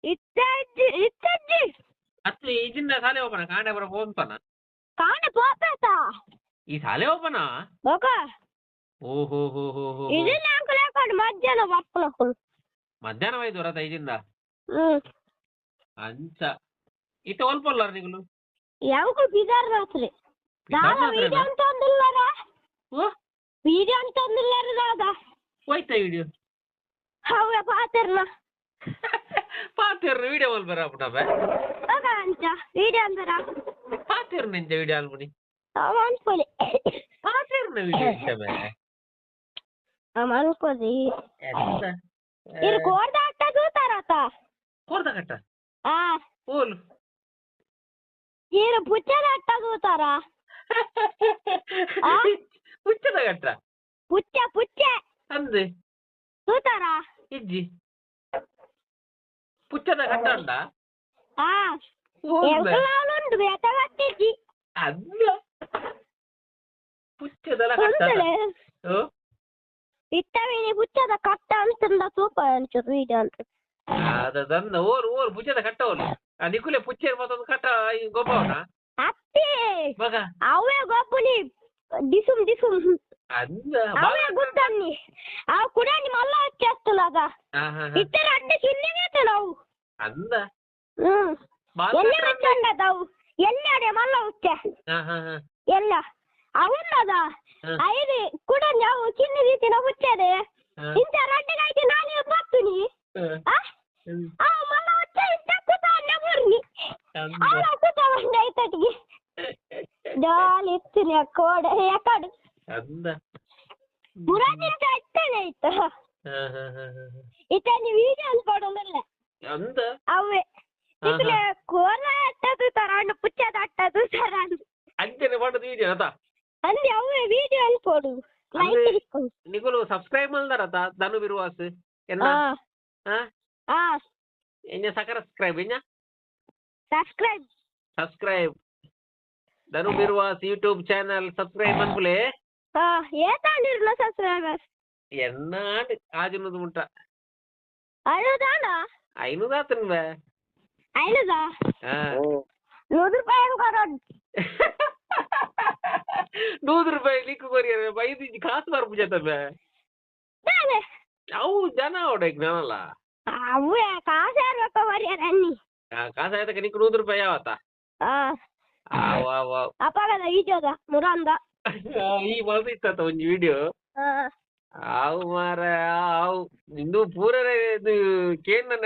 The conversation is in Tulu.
ಇತ್ತೆ ಇಜ್ಜಿ ಇತ್ತೆ ಇಜ್ಜಿ. ಅತ್ತು ಇಜಿಂದ ಶಾಲೆ ಓಪನ ಕಾಂಡೆ ಬರ ಪೋನ್ಪನ. ಕಾಂಡೆ ಪೋಪೇತ. ಈ ಶಾಲೆ ಓಪನ. ಬೊಕ ಓಹೋ ಹೋ ಹೋ ಹೋ. ಇಜಿಂದ ಅಂಕಲ್ ಯಾಕಂಡ್ ಮಧ್ಯಾಹ್ನ ಬಪ್ಪನಕುಲು. ಮಧ್ಯಾಹ್ನ ವೈದು ರಥ ಇಜಿಂದ. ಹ್ಮ್. ಅಂಚ ಇತ್ತೆ ಒಲ್ಪೊಲ್ಲಾರ ನಿಗುಲು? ಎಂಕುಲು ಬಿದಾರ್ ರಾತ್ರಿ ದಾದ ವೀಡಿಯೋ ಅಂತ ಒಂದಿಲ್ಲಾರ? ಓ. ವೀಡಿಯೋ ಅಂತ ಒಂದಿಲ್ಲಾರ ದಾದ? ಹೋಯ್ತ ವಿಡಿಯೋ. ಅವೇ ಪಾತೆರ್ನ. ಪಾತೆರ್ನ ವಿಡಿಯೋ ಮಲ್ಪರ ಅಪುನಬೆ. ಬೊಕ ಅಂಚ ವೀಡಿಯೋ ಅಂದರ. ಪಾತೆರ್ನ ಇಂಚ ವಿಡಿಯೋ ಅಲ್ಪುನಿ. ಅವ ಅನ್ಕೊಲಿ. ಪಾತೆರ್ನ ವಿಡಿಯೋ ಇಂಚಬೆ. ಅವ ಅನ್ಕೊಲಿ. ಎಂತ? ಇರ್ ಕೋರ್ದ ಅಟ್ಟ ತೂತಾರತ. ಕೋರ್ದ ಕಟ್ಟ. ಆ. ಓಲು. ಈರ್ ಪುಚ್ಚದ ಅಟ್ಟ ತೂತಾರ. ಆ? ಪುಚ್ಚದ ಕಟ್ಟ. ಪುಚ್ಚ ಪುಚ್ಚೆ. ಅಂದೆ. ತೂತಾರ. ಇಜ್ಜಿ. ಪುಚ್ಚದ ಕಟ್ಟ ಉಂಡ? ಆ. ಓಲ್ಬೆ. ಎಂಕುಲು ಉಂಡು ಬೇತೆ ಬತ್ತಿಜ್ಜಿ. ಅಲ್ಲ. ಪುಚ್ಚದಲ ಕಟ್ಟ. ಉಂತಲೆ. ಓ. ಇತ್ತವಿನಿ ಪುಚ್ಚದ ಕಟ್ಟ ಅಂತಂದ ತೂಪ ಅಂಚೂರು ವೀಡಿಯೋ ಅಂತ. ಅದ ದಂದ ಓರು ಓರು ಪುಚ್ಚದ ಕಟ್ಟ ಓಲು. ಆ ನಿಕುಲೆ ಪುಚ್ಚೇರ್ ಮತ್ತೊಂದು ಕಟ್ಟ ಗೊಬ್ಬವನ? ಅತ್ತೆ. ಮಗ. ಅವೇ ಗೊಬ್ಬುನಿ ಡಿಸುಮ್ ಡಿಸುಮ್. ಅಂದ. ಅವೇ ಗುದ್ದನ್ನಿ ಅವು ಕುಡಾನಿ ಮಲ್ಲ వచ్చేస్తున్నದ. ಹಾ ಹಾ. ಇತ್ತೆ ರಡ್ಡು ಚಿನ್ನಗೇತ ನಾವು. ಅಂದ. ಹ್ಮ್. ಬಾಲ ಎಲ್ಲಿ ಕಟ್ಟ ಅಂದೆ. వచ్చಂಡದ ಅವು ಎಲ್ಲಿ ಮಲ್ಲ ಉಚ್ಚೆ. ಹಾ ಹಾ ಹಾ. ಎಲ್ಲ అవున్నదా ಹಾ. ಐದು ಕುಡಂಜಿ ಅವು ಚಿನ್ನ ರೀತಿನ ಹುಚ್ಚದೆ. ಹಾ. ಇಂಚ ರಡ್ಡಿಗೈತಿ ನಾನು ಬತ್ತುನಿ. ಹಾ. ಆ. ಹ್ಮ್. ಅವು ಮಲ್ಲ ಉಚ್ಚೆ ಇಂಚ ಕುತಾನೆ ಬುರ್ನಿ. ಅಂದ. ಅವು ಕುತ ಬಂದ ಐತಟಿಗೆ ಜಾಲಿ ಇತ್ತಿನಿ ಕೋಡೆ ಎಕಡು. ಅಂದ. ಪುರಾದಿಂಚ ಇತ್ತನೆ ಇತ್ತು. ಹಾ ಹಾ ಹಾ ಹಾ. ಇತ್ತನಿ ವೀಡಿಯೋ ಅನ್ಕೊಡೋದಿಲ್ಲ. ಅಂದ. ಅವೇ ಹಾ, ಇಕ್ಲೆ ಕೋಲ ಅಟ್ಟದು ತರಾಂಡು ಪುಚ್ಚದ ಅಟ್ಟದು ತರಾಂಡು. ಅಂಚನೆ ಮಾಡೋದು ವಿಡಿಯೋ ಅದ. ಅಂದೆ ಅವೇ ವಿಡಿಯೋ ಅನ್ಕೊಡು ಲೈಕ್ ಅಂದ್ರೆ ಇಕ್ಕು. ನಿಕುಲು ಸಬ್ಸ್ಕ್ರೈಬ್ ಮಲ್ದಾರತ ಧನು ಬಿರುವಾಸ್ ಎನ್ನ? ಆ. ಹಾ. ಆ. ಎಂಜ ಸಬ್ಸ್ಕ್ರೈಬ್ ಎಂಜ? Subscribe. Subscribe Dhanu Biruvas YouTube channel subscribe ಮನ್ಪುಲೆ. ಆ ಏತಾಂಡಿರ್ಲ ಸಬ್ಸ್ಕ್ರೈಬರ್? ಎನ್ನಾಂಡ್ ಆಜುನದು ಮುಟ್ಟ. ಐನೂದಾನ? ಐನೂರು ಆತನ್ ಬೇ. ಐನೂದಾ? ಹಾ. 100 ರೂಪಾಯಿ ಕೊಡೋದು. 100 ರೂಪಾಯಿ ಲಿಕ್ಕು ಕೊರಿಯರ್ ಬೈದು ಇಂಚಿ ಕಾಸು ಬರ್ಪುಜತ ಬೇ. ದಾನೆ? ಅವು ಜನ ಅವಡೆಗ್ ನಾನಲ್ಲ. ಅವೇ ಕಾಸು ಯಾರು ರೊಕ್ಕ ಕೊರಿಯರ್ ಅನ್ನಿ. ಆ, ಕಾಸು ಆಯ್ತಕ್ಕ ನಿಕ್ಕು 100 ರೂಪಾಯಿ ಯಾವತ್ತ? ಆ. ಆವ್ ಆವ್ ಆವ್. ಅಪಗದ ವಿಡಿಯೋದ ಮುರಂದ. ಈ ಮಲ್ದಿತ್ತ ಒಂಜಿ ವಿಡಿಯೋ. ಆ. ಆವು ಮಾರ ಆವು ಇಂದು ಪೂರ ಇದು ಕೇಂದ್ರ.